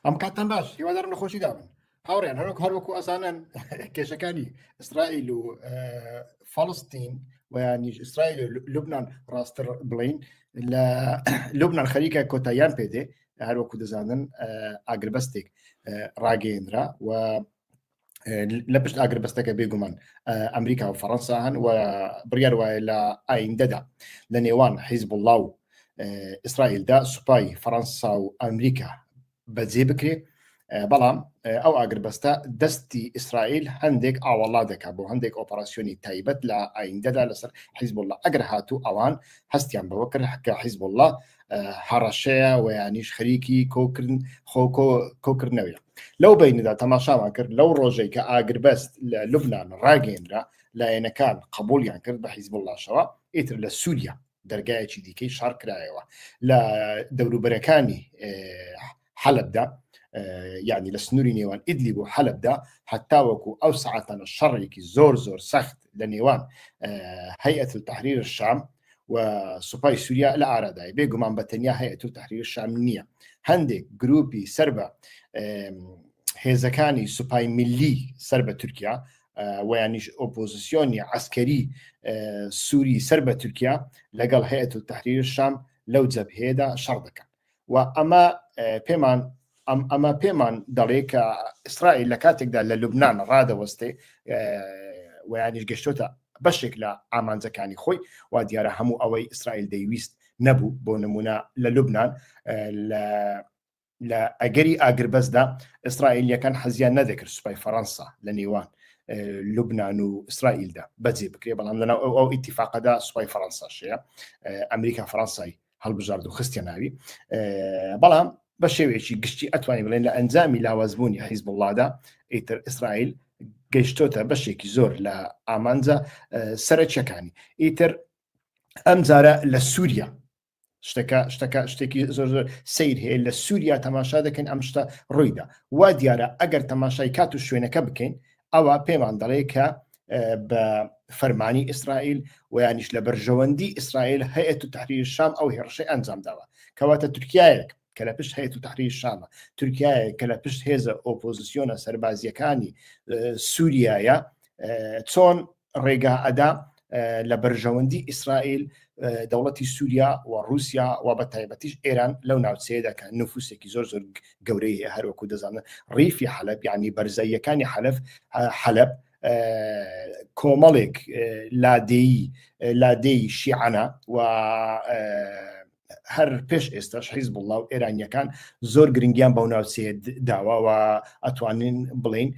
ئەم کاتتان باش، هیوادارم لە خۆشیدا بن. هاوڕێیان هەروەک هەروەکو ئەزانن کێشەکانی ئیسرائیل و فەڵستین و یانیش ئیسرائیل و لوبناان ڕاستتر بڵین لە لوبناان خەریکە کۆتاییان پێدێ هەروەکو دەزانن ئاگربەستێک ڕاگەیەنرا و لە پشت ئاگربەستەکە بێگومان ئەمریکا و فەڕەنسا هەن و بڕیار وایە لە ئایندەدا لە نێوان حیزبوڵڵا و ئیسرائیلدا سوپای فەڕەنسا و ئەمریکا بەجێ بکرێ بەڵام ئەو ئاگربەستە دەستی ئیسرائیل هەندێک ئاوەڵا دەکات بۆ هەندێک ئۆپەراسیۆنی تایبەت لە ئایندەدا لەسەر حیزبوڵڵا ئەگەر هاتوو ئەوان هەستیان بەوە کرد کە حیزبوڵڵا هەڕەشەیە و یانیش خەریکی کۆکردن خۆ کۆکردنەوەیە لەو بینەدا تەماشامان کرد لەو ڕۆژەی کە ئاگربەست لە لوبناان ڕاگەیەنرا لایەنەکان قبولیان کرد بە حیزبوڵڵاشەوە ئیتر لە سووریا دەرگایەکی دیکەی شەڕ کرایەوە لە دەوروبەرەکانی حەلبدا یعنی لە سنووری نێوان ئیدلیب و حەلبدا هەتاوەکو ئەو ساعتانە شەڕێکی زۆر زۆر سەخت لە نێوان هەیئەت تەحریر شام و سوپای سووریا لە ئارادای بێگومان بە تەنیا هەیئەت تەحریر شام نییە هەندێک گروپی سەر بە هێزەکانی سوپای میللی سەر بە تورکیا ویانیش ئۆپۆزیسیۆنی عسکەری سووری سەر بە تورکیا لەگەڵ هەیئەت تەحریر شام لەو جەبهەیەدا شەڕ دەکەن و ئەمە پێمان ئەم ئەمە پێمان دەڵێ کە ئیسرائیل لە کاتێکدا لە لوبناان ڕادەوەستێ ویانیش گەشتۆتە بەشێک لە ئامانجەکانی خۆی و دیارە هەموو ئەوەی ئیسرائیل دەیویست نەبوو بۆ نمونە لە لوبناان لە لە ئەگەری ئاگربەستدا ئیسرائیلیەکان حەزیان نەدەکرد سوپای فەڕەنسا لە نێوان لوبناان و ئیسرائیلدا بەجێ بکرێ بەڵام لەناو ئەو ئەو ئیتیفاقەدا سوپای فەڕەنساشەیە ئەمریکا فەڕەنسای هەڵبژارد و خستە ناوی بەڵام بە شێوەیەکی گشتی ئەتوانی بڵێن لە ئەنجامی لاوازبوونی حیزبوڵڵادا ئیتر ئیسرائیل گەیشتۆتە بەشێکی زۆر لە ئامانجە سەرەکیەکانی ئیتر ئەم جارە لە سووریا شتەکە شتەکە شتێکی زۆر زۆر سیر هەیە لە سووریا تەماشا دەکەین ئەم شتە ڕوویدا وا دیارە ئەگەر تەماشای کات و شوێنەکە بکەین ئەوە پێمان دەڵێ کە بە فەرمانی ئیسرائیل و یانیش لە بەرژەوەندی ئیسرائیل هەیئەت تەحریر شام ئەو هێڕشەی ئەنجام داوە کەواتە تورکایەک کە لە پشت هەیئەت تەحریر شامە تورکایەک کە لە پشت هێزە ئۆپۆزیسیۆنە سەربازیەکانی سووریایە چۆن ڕێگا ئەدا لە بەرژەوەندی ئیسرائیل دەوڵەتی سووریا و رووسیا و بە تایبەتیش ئێران لەو ناوچەیەدا کە نفوسێکی زۆر زۆر گەورەی هەیە هەروەکو دەزانن ڕیفی حەلەب یعنی بەرزاییەکانی حەلەف حەلەب کۆمەڵێک لادێی لادێی شیعەنە و هەر پێش ئێستاش حیزبوڵڵا و ئێرانیەکان زۆر گرنگیان بەو ناوچەیە داوە و ئەتوانین بڵین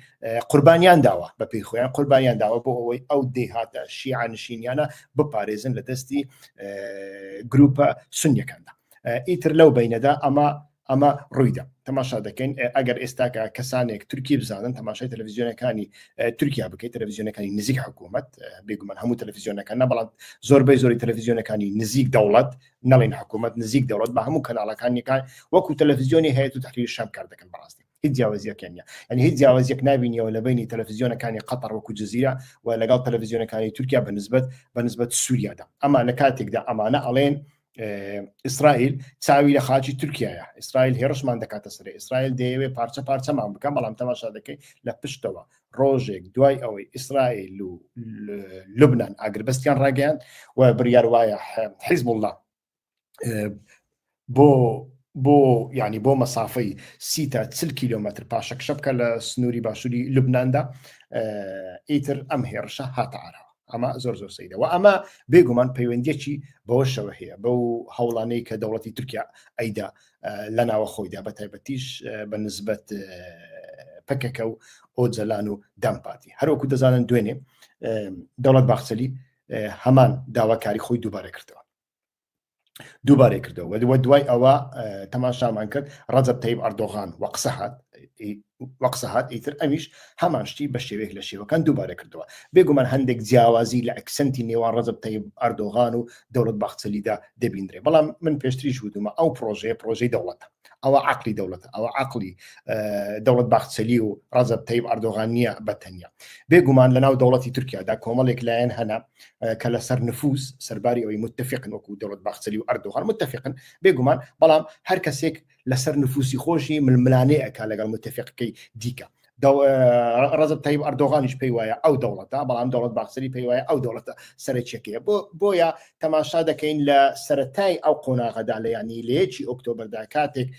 قوربانیان داوە بە پێی خۆیان قوربانیان داوە بۆ ئەوەی ئەو دێهاتە شیعە نشینیانە بپارێزن لە دەستی گروپە سونیەکاندا ئیتر لەو بینەدا ئەمە ئەمە ڕوویدا تەماشا دەکەین ئەگەر ئێستاکە کەسانێک تورکی بزانن تەماشای تەلەڤزیۆنەکانی تورکیا بکەیت تەلەڤزیۆنەکانی نزیک حکوومەت بێگومان هەموو تەلەڤزیۆنەکان نە بەڵام زۆربەی زۆری تەلەڤزیۆنەکانی نزیک دەوڵەت نەڵێن حکوومەت نزیک دەوڵەت بە هەموو کەناڵەکانیەکان وەکو تەلەڤزیۆنی هەیە و تەحریر شام کار دەکەن بەڕاستی هیچ جیاوازیەکیان نیە یعنی هیچ جیاوازیەک نبینیەوە لە بینی تەلەڤزیۆنەکانی قەتەر وەکو جززیرە و لەگەڵ تەلەڤزیۆنەکانی تورکیا بەنسبەت بەنسبەت سووریادا ئەما لە کاتێکدا ئەمانە ئەڵێن ئیسرائیل چاوی لە خاچی تورکایە ئیسرائیل هێڕشمان دەکاتە سەر ئیسرائیل دەیەوێت پارچە پارچەمان بکەم بەڵام تەماشا دەکەی لە پشتەوە ڕۆژێک دوای ئەوەی ئیسرائیل و لوبناان ئاگربەستیان ڕاگەیان و بڕیار وایە حیزب الله بۆ بۆ ینی بۆ مەسافەی سی تا 40 کیلومتر پاشەکشە بکە لە سنووری باشووری لوبنااندا ئیتر ئەم هێڕشە هاتە ئاراوە ئەمە زۆر زۆر سەیرە و ئەمە بێگومان پەیوەندیەکی بەوەشەوە هەیە بەو هەوڵانەی کە دەوڵەتی تورکیا ئەیدا لە ناوە خۆیدا بە تایبەتیش بە نسبەت پەکەکە و ئۆجەلان و دەمپاتی هەروەکو دەزانن دوێنێ دەوڵەت باخچەلی هەمان داواکاری خۆی دووبارە کردەوە دووبارەی کردەوە و دوای ئەوە تەماشامان کرد ڕەجەب تەیب ئەردۆغان وە قسە هات وە قسە هات ئیتر ئەمیش هەمان شتی بە شێوەیەک لە شێوەکان دووبارە کردەوە بێگومان هەندێک جیاوازی لە accent ی نێوان ڕەجەب تەیب ئەردۆغان و دەوڵەت باخچەلیدا دەبیندرێ بەڵام من پێشتریش وتومە ئەو پرۆژەیە پرۆژەی دەوڵەتە ئەوە عقلی دەوڵەتە ئەوە عقلی دەوڵەت باخچەلی و ڕەجەب تەیب ئەردۆغان نییە بە تەنیا بێگومان لەناو دەوڵەتی تورکیادا کۆمەڵێک لایەن هەنە کە لەسەر نفوس سەرباری ئەوەی متفقن وەکو دەوڵەت باخچەلی و ئەردۆغان متفقن بێگومان بەڵام هەر کەسێک لەسەر نفوسی خۆشی ململانێ ئەکا لەگەڵ متفقەکەی دیکە. ڕەجەب تەیب ئەردۆغانیش پێی وایە ئەو دەوڵەتە، بەڵام دەوڵەت باخچەلی پێی وایە ئەو دەوڵەتە سەرەکیەکەیە. بۆیە تەماشا دەکەین لە سەرەتای ئەو قۆناغەدا لە یانی لە یەکی ئۆکتۆبەردا کاتێک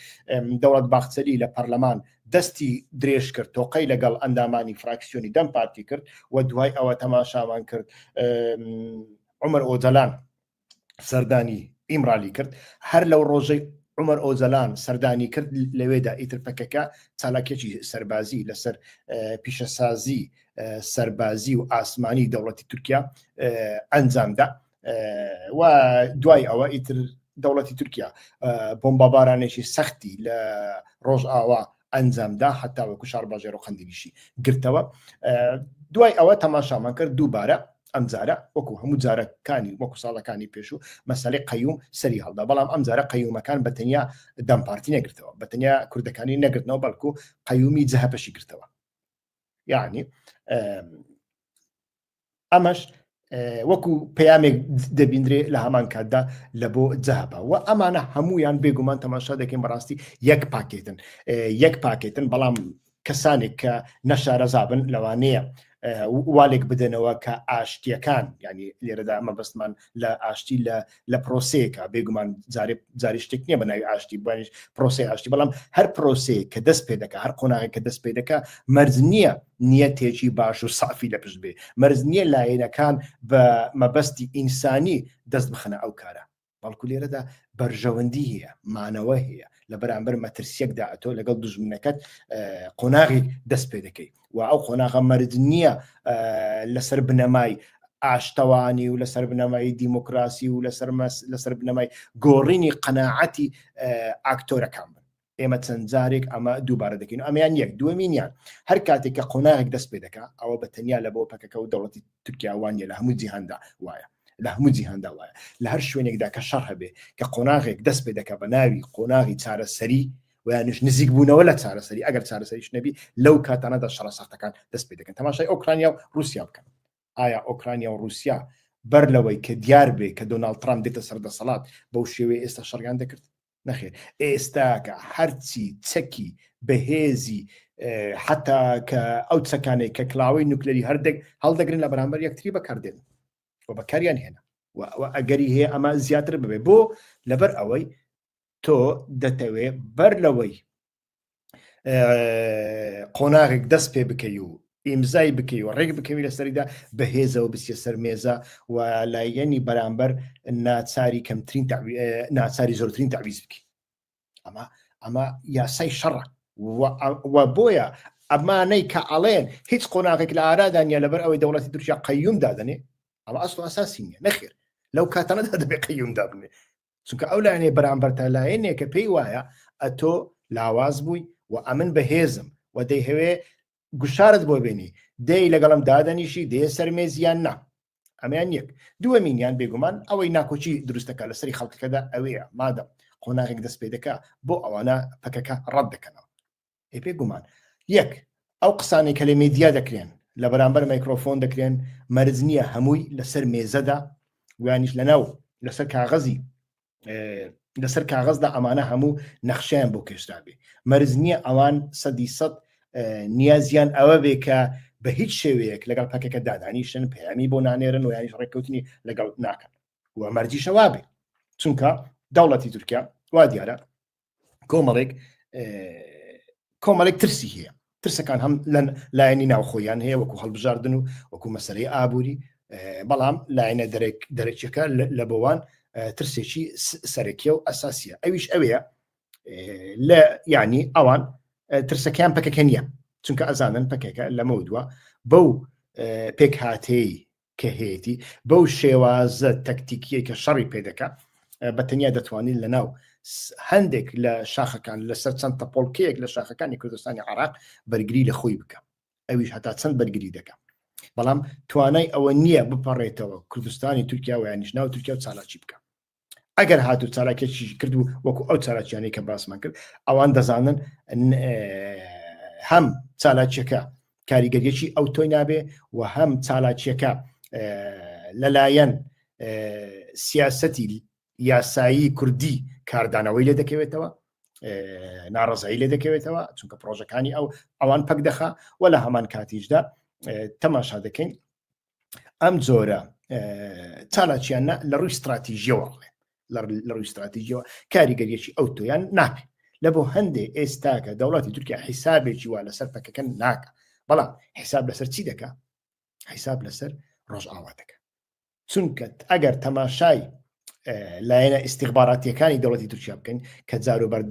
دەوڵەت باخچەلی لە پەرلەمان دەستی درێژ کرد تۆقەی لەگەڵ ئەندامانی فراکسیۆنی دەم پارتی کرد و دوای ئەوە تەماشامان کرد عمر ئۆجەلان سەردانی ئیمرالی کرد هەر لەو ڕۆژەی عمر ئۆجەلان سەردانی کرد لەوێدا ئیتر پەکەکە چالاکیەکی سەربازی لەسەر پیشەسازی سەربازی و ئاسمانی دەوڵەتی تورکیا ئەنجامدا و دوای ئەوە ئیتر دەوڵەتی تورکیا بۆمبابارانێکی سەختی لە ڕۆژئاوا ئەنجامدا هەتاوەکو شارباژێر و قەندیلیشی گرتەوە. دوای ئەوە تەماشامان کرد دووبارە ئەمجارە وەکو هەموو جارەکانی وەکو ساڵەکانی پێشوو مەسەلەی قەیوم سەری هەڵدا، بەڵام ئەمجارە قەیومەکان بە تەنیا دەم پارتی نەگرتەوە، بە تەنیا کوردەکانی نەگرتنەوە، بەڵکو قەیومی جەهەپەشی گرتەوە. یعنی ئەمەش وەکو پەیامێک دەبیندرێ لە هەمان کاتدا لە بۆ جەهەپە و ئەمانە هەمویان بێگومان تەماشا دەکەین بەڕاستی یەک پاکێتن یەک پاکێتن بەڵام کەسانێک کە نەشارەزابن لەوانەیە والێک بدەنەوە کە ئاشتیەکان ینی لێرەدا مەبەستمان لە ئاشتی لە لە پرۆسەیەکە بێگومان جارێ جاری شتێک نییە بە ناوی ئاشتی بوانیش پرۆسی ئاشتی بەڵام هەر پرۆسەیە کە دەست پێ دەکە هەر قۆناغێک کە دەست پێ دەکە مەرج نییە نیەتێکی باش و سافی لە پشت بێ مەرج نییە لایەنەکان بە مەبەستی ئینسانی دەست بخەنە ئەو کارە بەڵکو لێرەدا بەرژەوەندی هەیە مانەوە هەیە لە بەرامبەر مەترسیەکدا ئەتۆ لەگەڵ دوژمنەکەت قۆناغی دەست پێ دەکەی و ئەو قۆناغە مەرج نییە لەسەر بنەمای ئاشتەوانی و لەسەر بنەمای دیموکراسی و لەسەر لەسەر بنەمای گۆڕینی قەناعەتی ئاکتۆرەکان بن ئێمە چەند جارێک ئەمە دووبارە دەکەین ئەمیان یەک دووەمینیان هەر کاتێک کە قۆناغێک دەست پێ دەکا ئەوە بە تەنیا لە بۆ پەکەکە و دەوڵەتی تورکیا وانە لە هەموو جیهاندا وایە لە هەموو جیهاندا وایە لە هەر شوێنێکدا کە شەڕ هەبێ کە قۆناغێک دەست پێ دەکا بە ناوی قۆناغی چارەسەری ویانش نزیک بوونەوە لە چارەسەری ئەگەر چارەسەریش نەبی لەو کاتانەدا شەڕە سەختەکان دەست پێ دەکەن تەماشای ئۆکرانیا و رووسیا بکەن ئایا ئۆکرانیا و رووسیا بەر لەوەی کە دیار بێ کە دۆناڵد ترامپ دێتە سەر دەسەڵات بەو شێوەیە ئێستا شەڕیان دەکرد نەخێر ئێستاکە هەرچی چەکی بەهێزی حتا کە ئەو چەکانێک کە کلااوەی نوکلەری هەردێک هەڵدەگرن لە بەرامبەر یەکتری بەکاردێن و بەکاریان هێنا و ئەگەری هەیە ئەمە زیاتر ببێ بۆ لەبەر ئەوەی تۆ دەتەوێ بەر لەوەی قۆناغێک دەست پێ بکەی و ئیمزای بکەی و ڕێک بکەوی لەسەریدا بەهێزەوە بچیە سەر مێزە و لایەنی بەرامبەر ناچاری کەمترین ناچاری زۆرترین تعویز بکەی ئەمە ئەمە یاسای شەڕە و بۆیە ئەمانەی کە ئەڵێن هیچ قۆناغێک لە ئارادا نیە لەبەر ئەوەی دەوڵەتی تورکیا قەیوم دادەنێ ئەمە ئەسڵ ئەساسی نیە نەخێر لەو کاتانەدا دەبێ قەیوم دابنێ چونکە ئەو لایەنەی بەرامبەرتە لایەنێکە پێی وایە ئەتۆ لاواز بووی و ئەمن بەهێزم و دەیهەوێ گوشارت بۆ بێنی دەی لەگەڵم دادەنیشی دێ سەر مێزیان نا ئەمیان یەک دووەمینیان بێگومان ئەوەی ناکۆکی دروستەکە لەسەری خەڵکەکەدا ئەوەیە مادەم قۆناغێک دەست پێ دەکا بۆ ئەوانە پەکەکە ڕەت دەکەنەوە ئێ بێگومان یەک ئەو قسانەی کە لە مێدیا دەکرێن لە بەرامبەر مایکرۆفۆن دەکرێن مەرج نییە هەمووی لەسەر مێزەدا ویانیش لەناو لەسەر کاغەزی لەسەر کاغەزدا ئەمانە هەموو نەخشیان بۆ کێشرابێ مەرج نییە ئەوان سەدی سەد نیازیان ئەوە بێ کە بە هیچ شێوەیەک لەگەڵ پەکەکە دادانیشن پەیامی بۆ نانێرن و یانیش ڕێککەوتنی لەگەڵ ناکەن و مەرجیشە وابێ چونکە دەوڵەتی تورکیا وا دیارە کۆمەڵێک کۆمەڵێک ترسی هەیە ترسەکان هەم لە لایەنی ناوخۆیان هەیە وەکو هەڵبژاردن و وەکو مەسەرەی ئابووری بەڵام لایەنە دەرەکیەکە لە بۆوان ترسێکی سەرەکیە و ئەساسیە ئەویش ئەوەیە لە ینی ئەوان ترسەکەیان پەکەکە نییە چونکە ئەزانن پەکەکە لەمە دووە بەو پێکهاتەی کە هەیەتی بەو شێوازە تەکتیکیەی کە شەڕی پێدەکا بە تەنیا دەتوانین لە ناو هەندێک لە شاخەکان لەسەر چەند تەپۆڵکەیەک لە شاخەکانی کوردستانی عراق بەرگری لە خۆی بکە ئەویش هەتا چەند بەرگری دەکە بەڵام توانای ئەوە نییە بپەڕێتەوە کوردستانی تورکیا و یانیش ناو تورکیا و چالاکی بکە ئەگەر هاتوو چالاکیەکی کرد و وەکو ئەو چالاکیانەی کە باسمان کرد ئەوان دەزانن هەم چالاکیەکە کاریگەریەکی ئەو تۆی نابێ و هەم چالاکیەکە لەلایەن سیاسەتی یاسایی کوردی کاردانەوەی لێ دەکەوێتەوە. ناڕزایی لێ دەکەوێتەوە، چونکە پرۆژەکانی ئەو ئەوان پەک دەخا و لە هەمان کاتیشدا تەماشا دەکەین ئەم جۆرە چالاکیانە لە ڕووی استراتیژیەوە لە ڕووی استراتیژیەوە کاریگەریەکی ئەو تۆیان نابێت. لە بۆ هەندێ ئێستاکە دەوڵەتی تورکیا حیسابێکی وا لەسەر پەکەکە ناکە، بەڵام حیساب لەسەر چی دەکا؟ حیساب لەسەر ڕۆژئاوا دەکە. چونکە ئەگەر تەماشای لایەنە ئیسیغباراتیەکانی دەوڵەتی تورکیا بکەین کە جاروبەر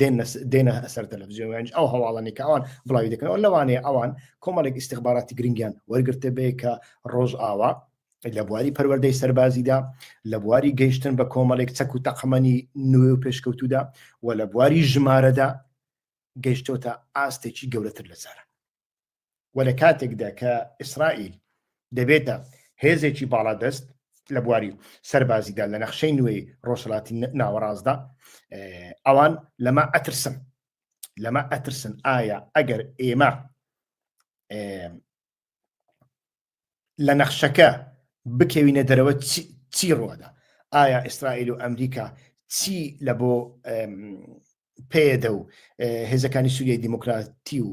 دێنە سەر تەلەڤزیۆن ئەو هەواڵانی کە ئەوان بڵاوی دەکەنەوە، لەوانەیە ئەوان کۆمەڵێک ئیسیغباراتی گرنگیان وەرگرتە بێ کە ڕۆژئاوا لە بواری پەروەردەی سەربازیدا، لە بواری گەیشتن بە کۆمەڵێک چەک و تەقەمەنی نوێ و پێشکەوتودا و لە بواری ژمارەدا گەیشتۆتە ئاستێکی گەورەتر لە جاران. و لە کاتێکدا کە ئیسرائیل دەبێتە هێزێکی باڵادەست لە بواری سەربازیدا لە نەخشەی نوێی ڕۆژهەڵاتی ناوەڕاستدا، ئەوان لەمە ئەترسن، لەمە ئەترسن ئایا ئەگەر ئێمە لە نەخشەکە بکەوینە دەرەوە چی ڕوەدا؟ ئایا ئیسرائیل و ئەمریکا چی لە بۆ پێدە و هێزەکانی سووریای دیموکراتی و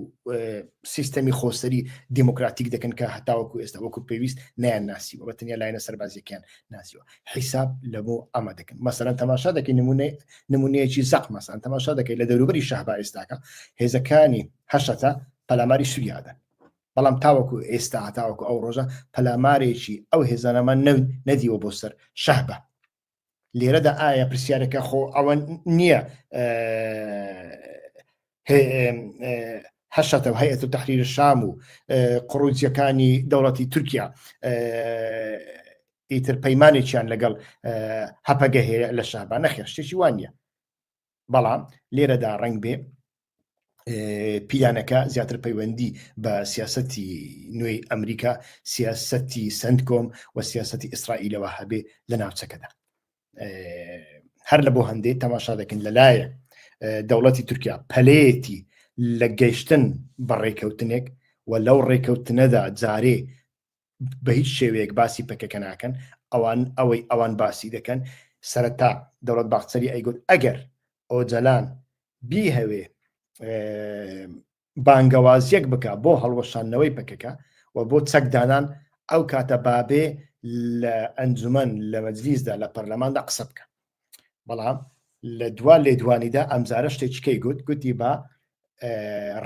سیستەمی خۆسەری دیموکراتیک دەکەن کە هەتاوەکو ئێستا وەکو پێویست نیان ناسیوە، بە تەنیا لایەنە سەربازیەکان ناسیوە. حیساب لە بۆ ئەمە دەکەن. مەسەرەن تەماشا دەکەی نمونەیەکی زەق، مەسەن تەماشا دەکەی لە دەوروبەری شەهبا ئێستاکە هێزەکانی هەشەتە پەلاماری سووریادەن، بەڵام تاوەکو ئێستا هەتاوەکو ئەو ڕۆژە پەلامارێکی ئەو هێزانەمان نەدیوە بۆ سەر شەهبا. لێرەدا ئایا پرسیارەکە خۆ ئەوە نییە هەشتە و هەیەت و تحریر شام و قڕوجیەکانی دەوڵەتی تورکیا ئیتر پەیمانێکیان لەگەڵ هەپەگە هەیە لە شەهبا؟ نەخێر، شتێکی وان نییە. بەڵام لێرەدا ڕنگ بێ پیلانەکە زیاتر پەیوەندی بە سیاستی نوێی ئەمریکا، سیاستی سنتکۆم و سیاستی ئیسرائیلەوە هەبێ لە ناوچەکەدا. هەر لە بۆ هەندێک تەماشا دەکەن لەلایە دەوڵەتی تورکیا پەلەیەتی لە گەیشتن بە ڕێکەوتنێک و لەو ڕێکەوتنەدا جارێ بە هیچ شێوەیەک باسی پەکەکە ناکەن. ئەوان ئەوەی ئەوان باسی دەکەن، سەرەتا دەوڵەت باخچەلی ئەیگوت ئەگەر ئۆجەلان بیهەوێ بانگەوازیەک بکە بۆ هەڵوەشاندنەوەی پەکەکە و بۆ چەکدانان، ئەو کاتە بابێ لە ئەنجومەن لە مەجلیسدا لە پەرلەماندا قسە بکە. بەڵام لە دوا لێدوانیدا ئەمجارە شتێکی کەی گوت، گوتی با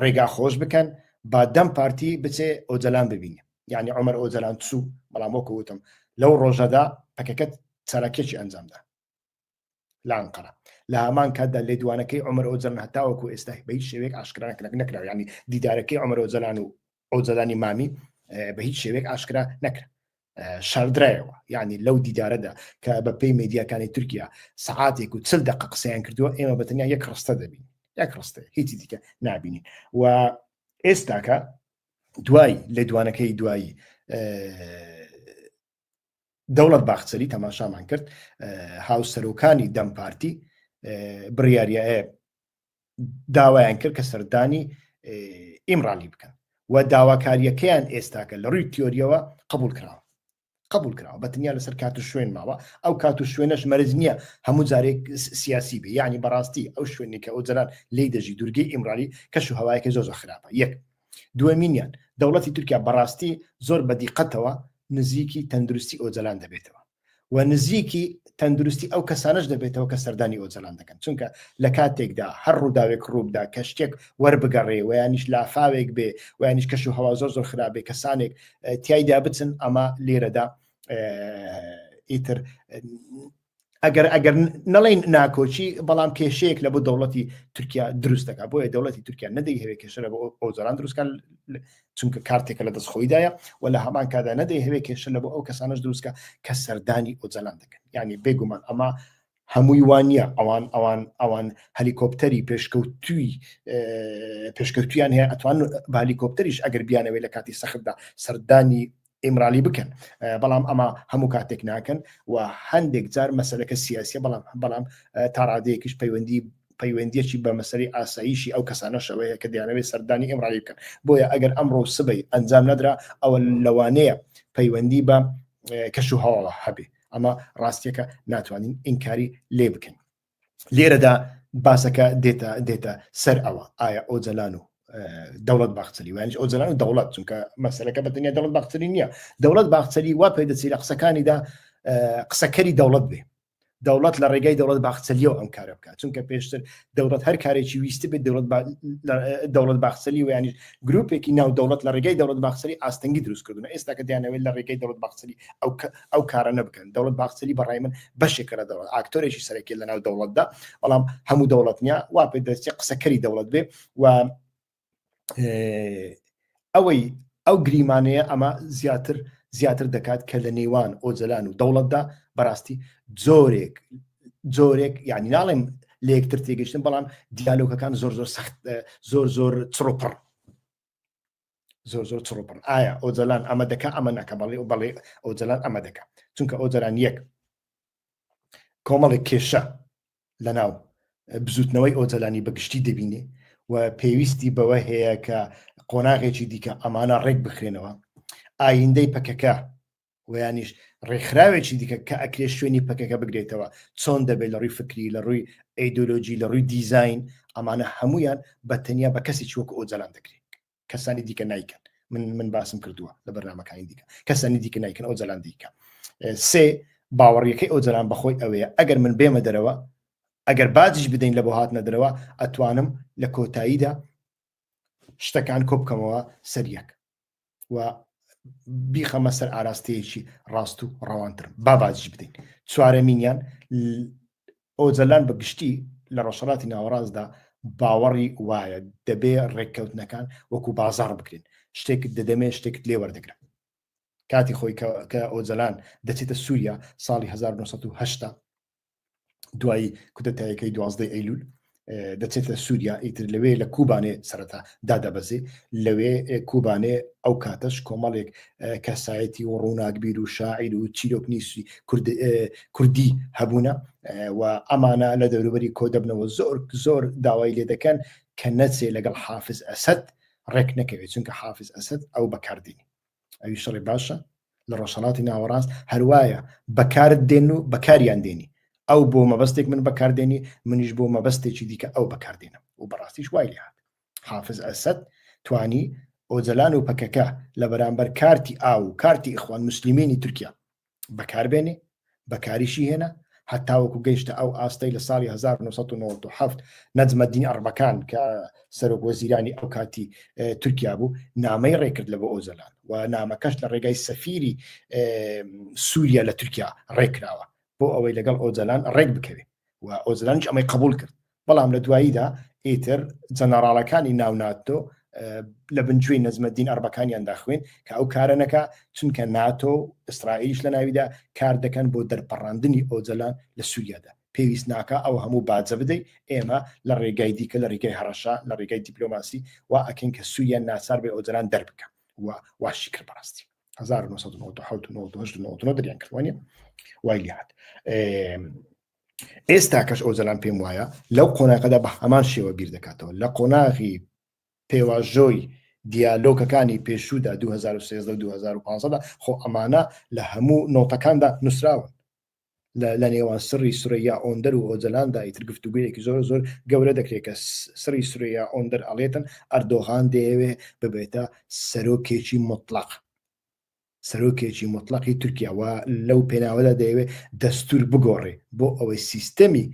ڕێگا خۆش بکەن با دەم پارتی بچێ ئۆجەلان ببینێ. یعنی عمر ئۆجەلان چوو، بەڵام وەکو وتم لەو ڕۆژەدا پەکەکە چالاکیەکی ئەنجامدا لە ئەنقەرە. لە هەمان کاتدا لێدوانەکەی عمر ئۆجەلان هەتاوەکو ئێستا بە هیچ شێوەیەک ئاشکرا نەکرا، یعنی دیدارەکەی عمر ئۆجەلان و ئۆجەلانی مامی بە هیچ شێوەیەک ئاشکرا نەکرا، شاردرایەوە. یعنی لەو دیدارەدا کە بە پێی مێدیاکانی تورکیا سەعاتێک و 40 دقە قسەیان کردووە، ئێمە بە تەنیا یەک ڕستە دەبین، یەک ڕستە، هیچی دیکە نابینین. و ئێستاکە دوای لێدوانەکەی دوایی دەوڵەت باخچەلی تەماشامان کرد هاوسەرۆکانی دەم پارتی بڕیاریە داوایان کرد کە سەردانی ئیمرالی بکەن و داواکاریەکەیان ئێستاکە لە ڕووی تیۆریەوە قبول کراوە، قبول کراوە، بە تەنیا لەسەر کات و شوێن ماوە. ئەو کات و شوێنەش مەرج نییە هەموو جارێک سیاسی بێ، یعنی بەڕاستی ئەو شوێنی کە ئۆجەلان لێی دەژی دوورگەی ئیمرالی کەش و هەوایەکە زۆر زۆر خراپە. یەک دووەمینیان دەوڵەتی تورکیا بەڕاستی زۆر بە دیقەتەوە نزیکی تەندروستی ئۆجەلان دەبێتەوە و نزیکی تەندروستی ئەو کەسانش دەبێتەوە کە سەردانی ئۆجەلان دەکەن، چونکە لە کاتێکدا هەر ڕووداوێک ڕووبدا کە شتێک وەربگەڕێ و یانیش لافاوێک بێ و یانیش کەش و هەوا زۆر زۆر خراپێ کەسانێک تایدا بچن، ئەمە لێرەدا ئیتر ئەگەر ئەگەر نەڵێن ناکۆکی بەڵام کێشەیەک لە بۆ دەوڵەتی تورکیا دروست دەکات. بۆیە دەوڵەتی تورکیا نەدەیهەوێت کێشە لە بۆ ئۆجەلان دروستکان، چونکە کارتێکە لە دەست خۆیدایە و لە هەمان کادا نەدەیهەوێت کێشە لە بۆ ئەو کەسانەش دروستکە کە سەردانی ئۆجەلان دەکەن. یعنی بێگومان ئەمە هەمووی وانە، ئەوان ئەوان ئەوان هەلیکۆپتەری پێشکەوتوی پێشکەوتویان هەیە، ئەتوان بە هەلیکۆپتەریش ئەگەر بیانەوێت لە کاتی سەختدا سەردانی ئیمرالی بکەن، بەڵام ئەمە هەموو کاتێک ناکەن و هەندێک جار مەسەلەکە سیاسیە، بەڵام تاڕادەیەکیش پەیوەندیەکی بە مەسەری ئاساییشی ئەو کەسانەشەوەیە کە دەیانەوێت سەردانی ئیمرالی بکەن. بۆیە ئەگەر ئەمڕۆ سبەی ئەنجام نەدرا ئەوە لەوانەیە پەیوەندی بە کەش و هەواوە هەبێ. ئەمە ڕاستیەکە ناتوانین ئینکاری لێ بکەین. لێرەدا باسەکە دێتە دێتە سەر ئەوە ئایا ئۆجەلان و دەوڵەت باخچەلی وانیش ئۆجەلان و دەوڵەت چونکە مەسەلەکە بە تەنیا دەوڵەت باخچەلی نییە دەوڵەت باخچەلی وا پێدەچی لە قسەکانیدا قسەکەری دەوڵەت بێ دەوڵەت لە ڕێگای دەوڵەت باخچەلیەوە ئەم کارە بکات چونکە پێشتر دەوڵەت هەر کارێکی ویست بێت دەوڵەت دەوڵەت باخچەلی و یانیش گروپێکی ناو دەوڵەت لە ڕێگای دەوڵەت باخچەلی ئاستەنگی دروست کردوون ئێستا کە دەیانەوێت لە ڕێگای دەوڵەت باخچەلی ئەو ئەو کارە نەبکەن دەوڵەت باخچەلی بەڕای من بەشێکە لە دەوڵەت ئاکتۆرێکی سەرەکی لە ناو دەوڵەتدا بەڵام هەموو دەوڵەت نییە وا پێ دەچێت قسەکەری دەوڵەت بێ و ئەوەی ئەو گریمانەیە ئەمە زیاتر زیاتر دەکات کە لە نێوان ئۆجەلان و دەوڵەتدا بەڕاستی جۆرێک جۆرێک یعنی ناڵێم لە یەکتر تێگەشتن بەڵام دیالۆگەکان زۆر زۆر سەخت زۆر زۆر چڕۆپڕ زۆر زۆر چڕۆپڕ ئایا ئۆجەلان ئەمە دەکا ئەمە ناکە بەڵێ و بەڵێ ئۆجەلان ئەمە دەکا چونکە ئۆجەلان یەک کۆمەڵێک کێشە لەناو بزوتنەوەی ئۆجەلانی بەگشتی دەبینێ و پێویستی بەوە هەیە کە قۆناغێکی دیکە ئەمانە ڕێک بخرێنەوە ئایندەی پەکەکە ویانیش ڕێکخراوێکی دیکە کە ئەکرێ شوێنی پەکەکە بگرێتەوە چۆن دەبێت لە ڕووی فکری لە ڕووی ئەیدۆلۆژی لە ڕووی دیزین ئەمانە هەمویان بە تەنیا بە کەسێکی وەکو ئۆجەلان دەکرێت کەسانی دیکە نایکەن من من باسم کردووە لە بەرنمەکانی دیکە کەسانی دیکە نایکەن ئۆجەلان دیکە سێ باوەڕیەکەی ئۆجەلان بەخۆی ئەوەیە ئەگەر من بێمە دەرەوە ئەگەر باجیش بدەین لە بۆ هاتنە دەرەوە ئەتوانم لە کۆتاییدا شتەکان کۆ بکەمەوە سەر یەک و بیخەمە سەر ئاراستەیەکی ڕاست و ڕەوانتر با باجیش بدەین چوارەمینیان ئۆجەلان بە گشتی لە ڕۆژهەڵاتی ناوەڕاستدا باوەڕی وایە دەبێ ڕێککەوتنەکان وەکو بازاڕ بکرێن، شتێکت دەدەمێ شتێکت لێ وەردەگرم. کاتی خۆی کە ئۆجەلان دەچێتە سووریا ساڵی 1970 دوای کودەتایەکەی دوازدەی ئەیلول دەچێتە سووریا ئیتر لەوێ لە کوبانێ سەرەتا دادەبەزێ لەوێ کوبانێ ئەو کاتەش کۆمەڵێک کەسایەتی و ڕووناکبیر و شاعیر و چیرۆکنیسی کوردی هەبوونە و ئەمانە لە دەوروبەری کۆ دەبنەوە زۆر زۆر داوای لێ دەکەن کە نەچێ لەگەڵ حافز ئەسەد ڕێک نەکەوێت چونکە حافز ئەسەد ئەو بەکاردێنی ئەوی شەڕی باشە لە ڕۆژهەڵاتی ناوەڕاست هەروایە بەکارت دێن و بەکاریان دێنی ئەو بۆ مەبەستێک من بەکاردێنی منیش بۆ مەبەستێکی دیکە ئەو بەکاردێنم و بەڕاستیش وای لێهات حافز ئەسەد توانی ئۆجەلان و پەکەکە لە بەرامبەر کارتی ئاو و کارتی ئیخوان موسلیمینی تورکیا بەکاربێنێ، بەکاریشی هێنا، هەتاوەکو گەیشتە ئەو ئاستەی لە ساڵی 1997 نەجمەدین ئەربەکان کە سەرۆک وەزیرانی ئەو کاتی تورکیا بوو نامەی ڕێکرد لە بۆ ئۆجەلان و نامەکەش لە ڕێگای سەفیری سووریا لە تورکیا ڕێکراوە بۆ ئەوەی لەگەڵ ئۆجەلان ڕێک بکەوێت و ئۆجەلانیش ئەمەی قبول کرد بەڵام لە دواییدا ئیتر جەنەڕاڵەکانی ناو ناتۆ لە بنگوێی نەجمەدین ئەربەکانیان داخوێن کە ئەو کارە نەکا چونکە ناتۆ و ئیسرائیلیش لە ناویدا کار دەکەن بۆ دەرپەڕاندنی ئۆجەلان لە سووریادا پێویست ناکا ئەو هەموو باجە بدەی ئێمە لە ڕێگای دیکە لە ڕێگای هەڕەشە لە ڕێگای دیپلۆماسی وا ئەکەین کە سووریا ناچار بێ ئۆجەلان دەربکە و واشی کرد بەڕاستی 1997 و 98 و 99 دەریان کرد وانە وای لێهات ئێستا کەش ئۆجەلان پێم وایە لەو قۆناغەدا بە هەمان شێوە بیر دەکاتەوە لە قۆناغی پێواژۆی دیالۆکەکانی پێشوودا 2013 و 2015دا خۆ ئەمانە لە هەموو نۆتەکاندا نووسراون لە نێوان سڕی سورەیا ئۆندەر و ئۆجەلاندا ئیتر گفتوگویەکی زۆر زۆر گەورە دەکرێت کە سڕی سورەیا ئۆندەر ئەڵێتن ئەردۆغان دەیەوێ ببێتە سەرۆکێکی مطلق سەرۆکێکی موتڵەقی تورکیا و لەو پێناوەدا دەیەوێت دەستور بگۆڕێ بۆ ئەوەی سیستەمی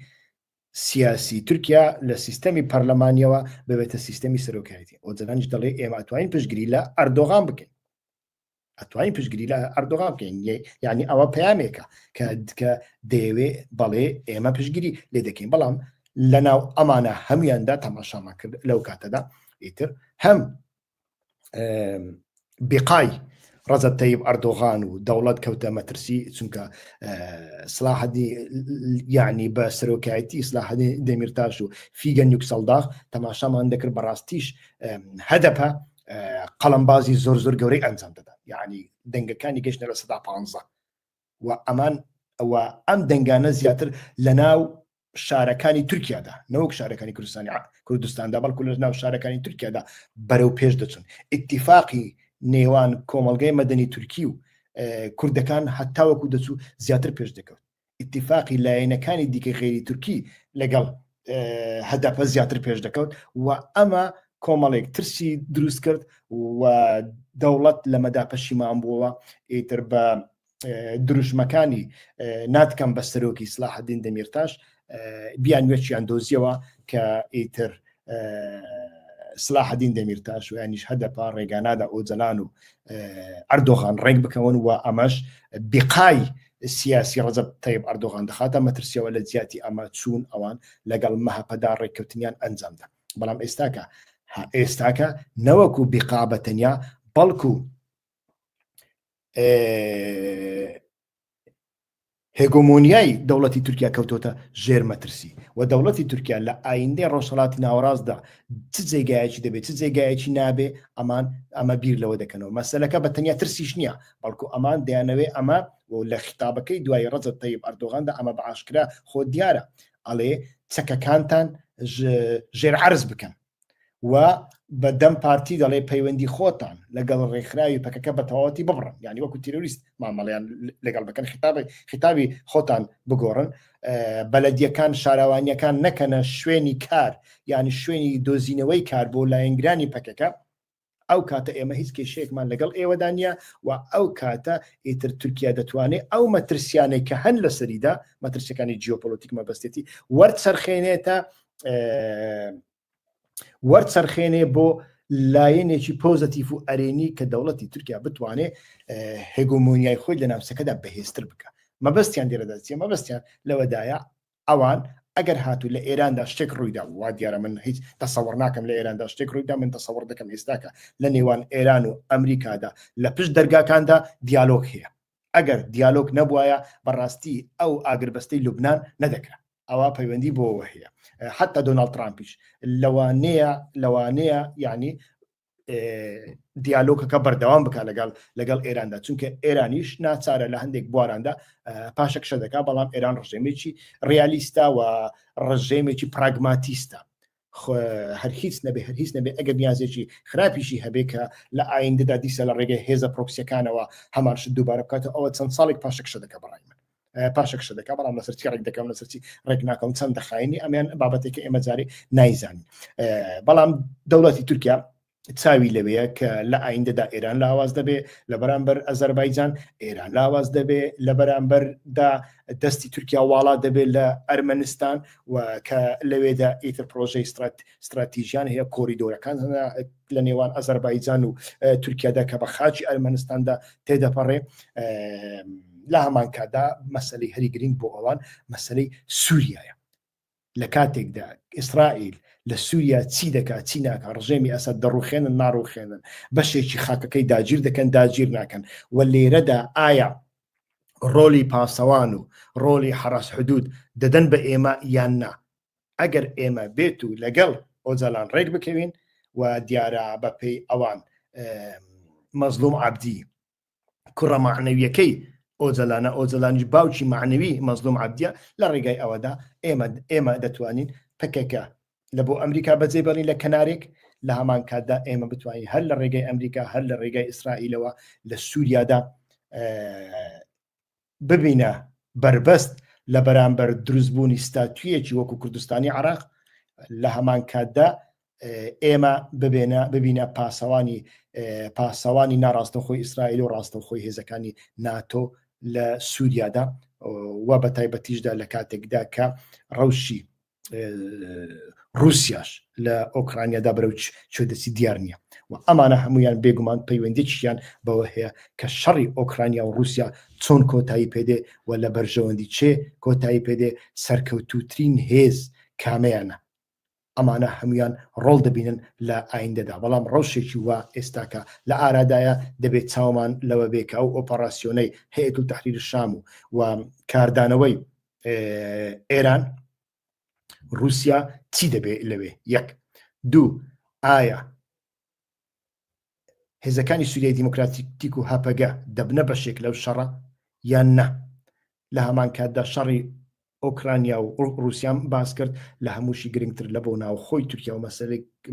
سیاسی تورکیا لە سیستەمی پەرلەمانیەوە ببێتە سیستەمی سەرۆکایەتی. ئۆجەلانیش دەڵێ ئێمە ئەتوانین پشتگیری لە ئەردۆغان بکەین. ئەتوانین پشتگیری لە ئەردۆغان بکەین یعنی ئەوە پەیامێکە کە کە دەیەوێ بەڵێ ئێمە پشتگیری لێ دەکەین بەڵام لەناو ئەمانە هەمویاندا تەماشامان کرد لەو کاتەدا ئیتر هەم بیقای ڕەجەب تەیب ئەردۆغان و دەوڵەت کەوتە مەترسی چونکە سلاحدی یعنی بە سەرۆکایەتی سلاحدی دەمیرتاش و فیگەن یوکسەڵداغ تەماشامان دەکرد بەڕاستیش هەدەپە قەڵەمبازی زۆر زۆر گەورەی ئەنجام دەدا یعنی دەنگەکانی گەشتە لە سەدا پ و ئەمان و ئەم دەنگانە زیاتر لە ناو شارەکانی تورکیادا نەوەک شارەکانی کوردستانی کوردستاندا بەڵکو لە ناو شارەکانی تورکیادا بەرەو پێش دەچن ئیتیفاقی نێوان کۆمەڵگەی مەدەنی تورکی و کوردەکان هەتاوەکو دەچوو زیاتر پێش دەکەوت ئیتیفاقی لایەنەکانی دیکە غێری تورکی لەگەڵ هەدەپە زیاتر پێش دەکەوت و ئەمە کۆمەڵێک ترسی دروست کرد و دەوڵەت لەمەدا پەشیمان بووەوە ئیتر بە دروشمەکانی ناتکەم بە سەرۆکی سلاحدین دەمیرتاش بیانوێکیان دۆزیەوە کە ئیتر سلاحدین دەمیرتاش و یانیش هەدەپا ڕێگانادا ئۆجەلان و ئەردۆغان ڕێک بکەون و ئەمەش بیقای سیاسی ڕەجەب تەیب ئەردۆغان دەخاتە مەترسیەوە لە جیاتی ئەمە چوون ئەوان لەگەڵ مەهەپەدا ڕێککەوتنیان ئەنجامدا بەڵام ئێستاکە ئێستاکە نەوەکو بیقا بە تەنیا بەڵکو هێگۆمۆنیای دەوڵەتی تورکیا کەوتۆتە ژێر مەترسی و دەوڵەتی تورکیا لە ئایندەی ڕۆژهەڵاتی ناوەڕاستدا چ جێگایەکی دەبێت چ جێگایەکی نابێ ئەمان ئەمە بیر لەوە دەکەنەوە مەسەلەکە بە تەنیا ترسیش نییە بەڵکو ئەمان دەیانەوێ ئەمە و لە خیتابەکەی دوای ڕەجەب تەیب ئەردۆغاندا ئەمە بە ئاشکرا خۆ دیارە ئەڵێ چەکەکانتان ژێر عەرز بکەن و بە دەم پارتی دەڵێ پەیوەندی خۆتان لەگەڵ ڕێکخراوی پەکەکە بە تەواوەتی ببڕن یعنی وەکو تیرۆریست مامەڵیان لەگەڵ بکەن خیتابی خیتابی خۆتان بگۆڕن بەلەدیەکان شارەوانیەکان نەکەنە شوێنی کار یعنی شوێنی دۆزینەوەی کار بۆ لایەنگرانی پەکەکە ئەو کاتە ئێمە هیچ کێشەیەکمان لەگەڵ ئێوەدا نییە و ئەو کاتە ئیتر تورکیا دەتوانێت ئەو مەترسیانەی کە هەن لەسەریدا مەترسیەکانی جیۆپۆلۆتیک مەبەستێتی وەرچەرخێنێتە وەرچەرخێنێ بۆ لایەنێکی پۆزەتیف و ئەرێنی کە دەوڵەتی تورکیا بتوانێ هێگۆمۆنیای خۆی لە ناوچەکەدا بەهێزتر بکە مەبەستیان لێرەدا چیە مەبەستیان لەوەدایە ئەوان ئەگەر هاتوو لە ئێراندا شتێک ڕوویدا وا دیارە من هیچ تەسەوڕ ناکەم لە ئێراندا شتێک ڕوویدا من تەسەوڕ دەکەم ئێستاکە لە نێوان ئێران و ئەمریکادا لە پشت دەرگاکاندا دیالۆگ هەیە ئەگەر دیالۆگ نەبوایە بەڕاستی ئەو ئاگربەستەی لوبناان نەدەکرا ئەوە پەیوەندی بۆەوە هەیە حتا دۆناڵد ترامپیش لەوانەیە لەوانەیە یعنی دیالۆکەکە بەردەوام بک لەگەڵ لەگەڵ ئێراندا چونکە ئێرانیش ناچارە لە هەندێک بواراندا پاشەکشە دەکا بەڵام ئێران ڕژێمێکی ڕیالیستە و ڕژێمێکی پراگماتیستە هەر هیچ نەبێ هەر هیچ نەبێ ئەگەر نیازێکی خراپیشی هەبێ کە لە ئایندەدا دیسە لە ڕێگەی هێزە پرۆکسیەکانەوە هەمان شت دووبارە بکاتەوە ئەوە چەند ساڵێک پاشەکشە دەکە بەڕای من پاشەکشە دەکا بەڵام لەسەر چی ڕێک دەکەم لەسەر چی ڕێک ناکەم چەند دەخاینی ئەمیان بابەتێکە ئێمە جارێ نایزانین بەڵام دەوڵەتی تورکیا چاوی لەوەیە کە لە ئایندەدا ئێران لاواز دەبێ لە بەرامبەر ئەزەربایجان ئێران لاواز دەبێ لە بەرامبەردا دەستی تورکیا واڵا دەبێت لە ئەرمەنستان و کە لەوێدا ئیتر پرۆژەی ستراتیژیان هەیە کۆریدۆرەکان لە نێوان ئەزەربایجان و تورکیادا کە بە خاچی ئەرمەنستاندا تێدەپەڕێ لە هەمان کاتدا مەسلەی هەری گرنگ بۆ ئەوان مەسلەی سووریایە لە کاتێکدا ئیسرائیل لە سووریا چی دەکات چی ناکە ڕژێمی ئەسەد دەڕوخێنن ناڕوخێنن بەشێکی خاکەکەی داگیر دەکەن داگیر ناکەن و لێرەدا ئایا ڕۆلی پاسەوان و ڕۆلی حەڕەس حدود دەدەن بە ئێمە یان نا ئەگەر ئێمە بێت و لەگەڵ ئۆجالان ڕێک بکەوین و دیارە بەپێی ئەوان مەزلوم عەبدی کوڕە مەعنەویەکەی ئۆجەلانە، ئۆجەلانیش باوکی مەعنەوی مەزلوم عەبدیە، لە ڕێگای ئەوەدا ئێمە ئێمە دەتوانین پەکەکە لە بۆ ئەمریکا بەجێ بێڵین لە کەنارێک، لە هەمان کاتدا ئێمە بتوانین هەر لە ڕێگای ئەمریکا هەر لە ڕێگای ئیسرائیلەوە لە سووریادا ببینە بەربەست لە بەرامبەر دروستبوونی ستاتویەکی وەکو کوردستانی عراق لە هەمان کاتدا ئێمە ببێنە ببینە پاسەوانی پاسەوانی ناڕاستەوخۆی ئیسرائیل و ڕاستەوخۆی هێزەکانی ناتۆ لە سووریادا و بە تایبەتیشدا لە کاتێکدا کە ڕەوشی رووسیاش لە ئۆکرانیادا بەرەو چۆ دەچی دیار نییە و ئەمانە هەمویان بێگومان پەیوەندیشیان بەوە هەیە کە شەڕی ئۆکرانیا و رووسیا چۆن کۆتایی پێدێ و لە بەرژەوەندی چێ کۆتایی پێدێ سەرکەوتوترین هێز کامەیانە ئەمانە هەمویان ڕۆڵ دەبینن لە ئایندەدا بەڵام ڕەوشێکی وا ئێستاکە لە ئارادایە دەبێت چاومان لەوە بێ کە ئەو ئۆپەراسیۆنەی هەیئەت تەحریر شام و و کاردانەوەی ئێران رووسیا چی دەبێت لەوێ یەک دوو ئایا هێزەکانی سووریای دیموکراتیک و هەپەگە دەبنە بەشێک لەو شەڕە یان نا لە هەمان کاتدا شەڕی ئۆکرانیا و ڕووسیام باس کرد لە هەمووشی گرنگتر لە بۆ ناوخۆی تورکیا و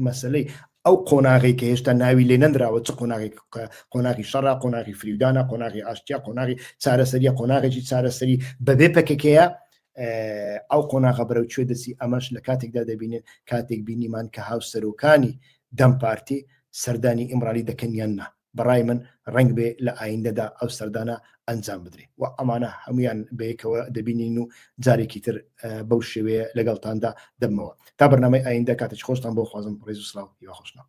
مەسلەی ئەو قۆناغی کە هێشتا ناوی لێ نەندراوە چ قۆناغی قۆناغی شەڕە قۆناغی فریودانە قۆناغی ئاشتیا قۆناغی چارەسەریە قۆناغێکی چارەسەری بەبێ پەکەکەیە. ئەو قۆناغە بەرەو کوێ دەچی، ئەمەش لە کاتێکدا دەبینین کاتێک بینیمان کە هاوسەرۆکانی دەم پارتی سەردانی ئیمرالی دەکەن یان نا. بەڕای من ڕەنگ بێ لە ئایندەدا ئەو سەردانە ئەنجام بدرێ و ئەمانە هەمویان بەیەکەوە دەبینین و جارێکی تر بەو شێوەیە لەگەڵتاندا دەبمەوە تا بەرنامەی ئایندە کاتێکی خۆشتان بۆ خوازم. ڕێز و سڵاو، هیوا خۆشناو.